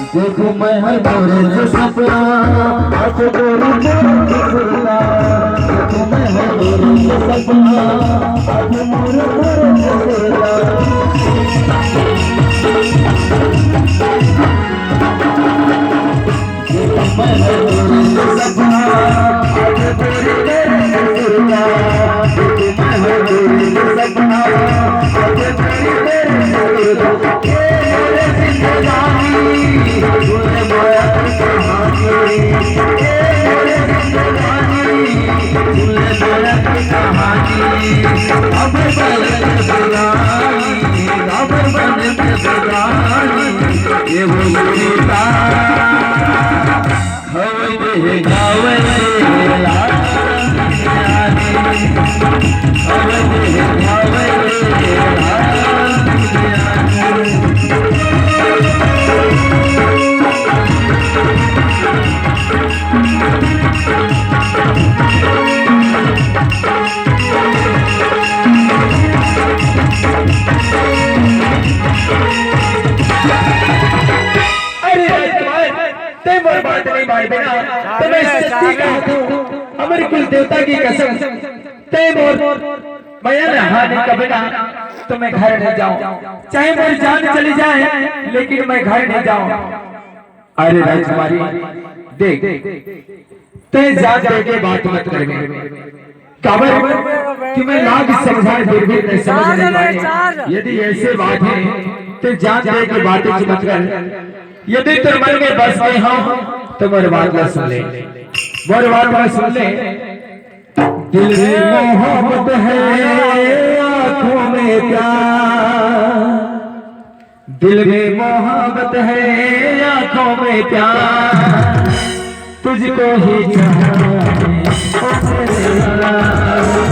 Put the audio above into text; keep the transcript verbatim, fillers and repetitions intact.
देखो मैं हर तोरे जो सपना, आज तोरे तोरे जो सपना। देखो मैं हर तोरे जो सपना, आज मोरे तोरे जो सपना। देखो मैं हर तोरे जो सपना, आज तोरे तोरे जो सपना। देखो मैं हर तोरे जो सपना, आज तोरे तोरे जो सपना। अरे राजकुमार, तैं मोर बात नहीं मानबे ना, त मैं सच्ची कहत हूँ, हमर कुल देवता की कसम, तैं मोर मया ला हाँ नहीं कबे ना, त मैं घर नहीं जाऊँ, चाहे मोर जान चली जाए, लेकिन मैं घर नहीं जाऊँ। अरे राजकुमारी, देख, तैं जान दे के बात मत करबे। काबर कि मैं लाख समझाए फिर भी तैं समझ नहीं पाए। यदि ऐसे बात हे, तैं जान दे के बात मत कर। यदि तोर मन में बस गए हो, त मोर बात ला सुन ले, मोर बात ला सुन ले। दिल में मोहब्बत है, आंखों में प्यार। दिल में मोहब्बत है, आंखों में प्यार, तुझको ही चाहते हैं, ओ मेरे यार।